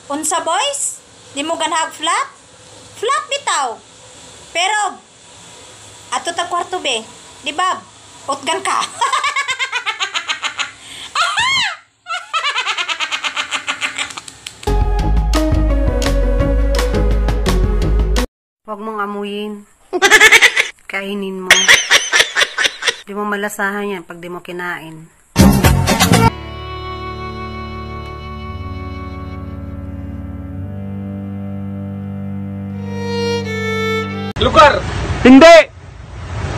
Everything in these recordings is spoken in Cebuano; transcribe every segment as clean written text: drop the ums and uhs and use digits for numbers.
Unsa boys? Di mo ganhag flat? Flat bitaw. Pero ato ta kwarto be. Di ba? Utgan ka. Huwag mong amuyin. Kainin mo. Di mo malasahan yan pag di mo kinain. Lugar! Hindi!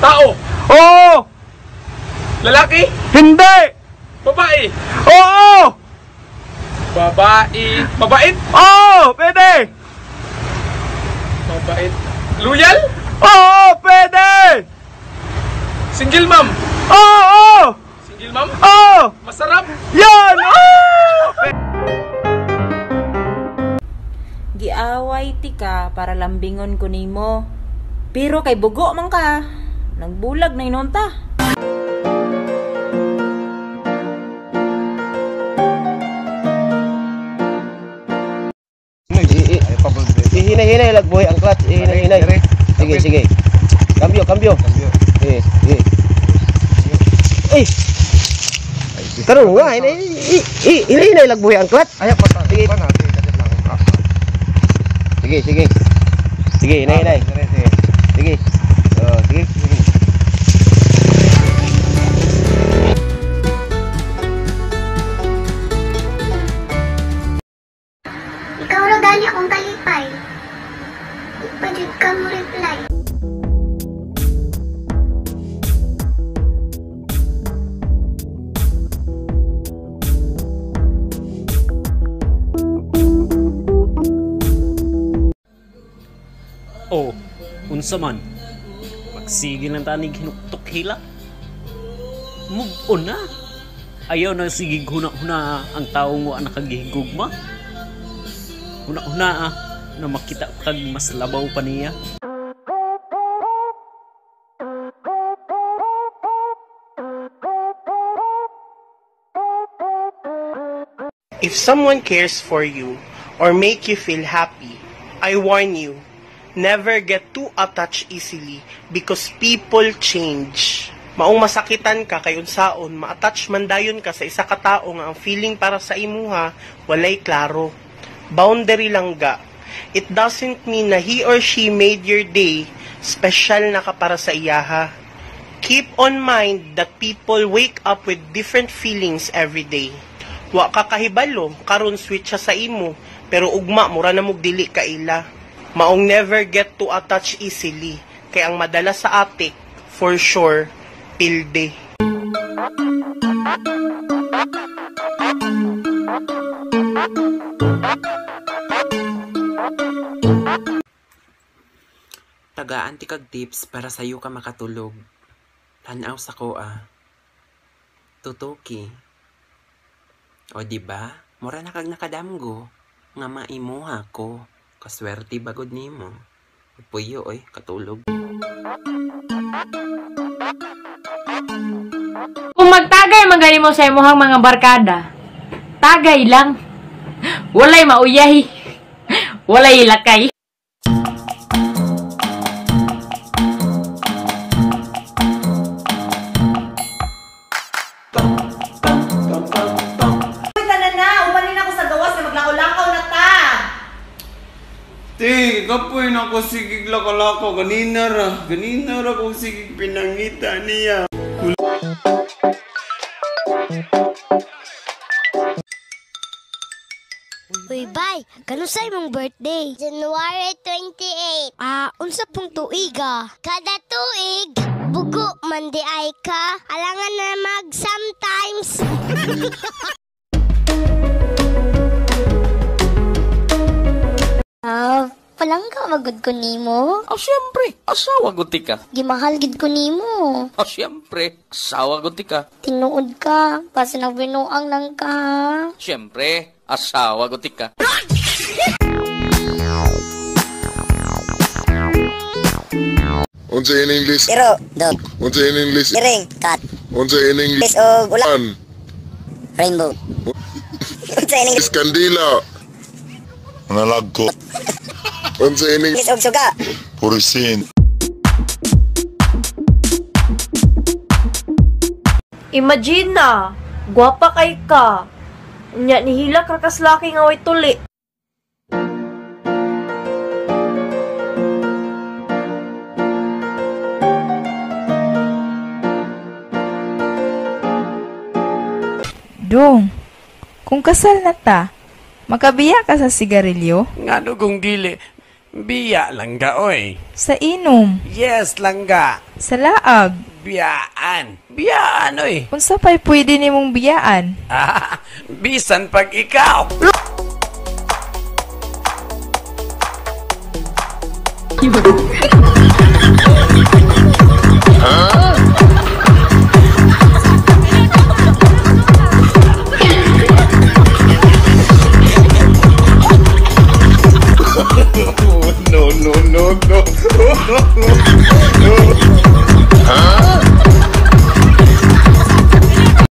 Tao! Oo! Lalaki! Hindi! Babae! Oo! Babae! Mabait! Oo! Pwede! Mabait! Loyal? Oo! Pwede! Single mom! Oo! Single mom? Oo! Masarap! Yan! Oo! Giaway ti ka para lambingon ko nimo. Pero kay bugo man ka. Nagbulag na inunta. Ihinay-hinay lagbuhi ang clutch, ihinay-hinay. Sige, sige. Cambio, cambio. Eh, eh. Eh. Karon nga, hinay-hinay lagbuhi ang clutch. Ay, pa. Sige. Sige, sige. Sige, hinay-hinay. Sige. Oh, sige. Ikaw ra gani akong kalipay. Di pa jud ka mo reply. Oh, unsa man? Magsige lang tanig hinuktok hila. Move on na. Ayaw na sige huna-huna ang taong wa nakagihigugma. Huna-huna na makita kag mas labaw pa niya. If someone cares for you or make you feel happy, I warn you, never get too attached easily because people change. Maong masakitan ka kay unsaon, ma-attach man dayon ka sa isa ka tawo nga ang feeling para sa imuha walay klaro. Boundary lang ga. It doesn't mean na he or she made your day special na ka para sa iyaha. Keep on mind that people wake up with different feelings every day. Wa ka kahibalo, karon sweet siya sa imo, pero ugma mura na mog dili ka ila. Maong never get too attached easily, kay ang madala sa atik, for sure, pilde. Tagaan ti kag tips para sayo ka makatulog. Tanaw sa ko ah. Tutuki. O di ba? Mura na kag nakadamgo nga maimuha ko. Kaswerte bagod nimo. Puyo oy, katulog. Kung magtagay man gani mo sa imuhang mga barkada, tagay lang. Walay mauyay. Walay lakay. Uy, tanan na, umanin ako sa gawas na maglakaw-lakaw na ta. Te, kapoy na ko sigig lako-lako. Ganina ra kong sigig pinangita niya. Uy, bay, kanusay mong birthday? January 28. Ah, unsa pong tuig ah? Kada tuig, bugo man di ay ka. Alangan na mag sometimes. Ah, palangga magud ko nimo. Ah, siyempre, asawa gud ti ka. Gimahal gid ko nimo. Ah, siyempre, asawa gud ti ka. Tinuod ka, basta nagbinuang lang ka. Ha? Siyempre, asawa gud ti ka. Unsa in English? Pero, dog. Unsa in English? Iring, cat. Unsa ining Og ulan. Rainbow. Unsa ining Kandila. Nalagko. Unsa ining Og suga. Purisin. Imagine na, gwapa kay ka. Unya nihila ka kaslaki nga way tuli. Dong, kung kasal na ta, makabiya ka sa sigarilyo? Ngano kung dili, biya langga oy. Sa inom? Yes langga. Sa laag? Biyaan. Biyaan oy. Unsa pa'y pwede nimong biyaan? Ah, bisan pag ikaw. No, no, no, no.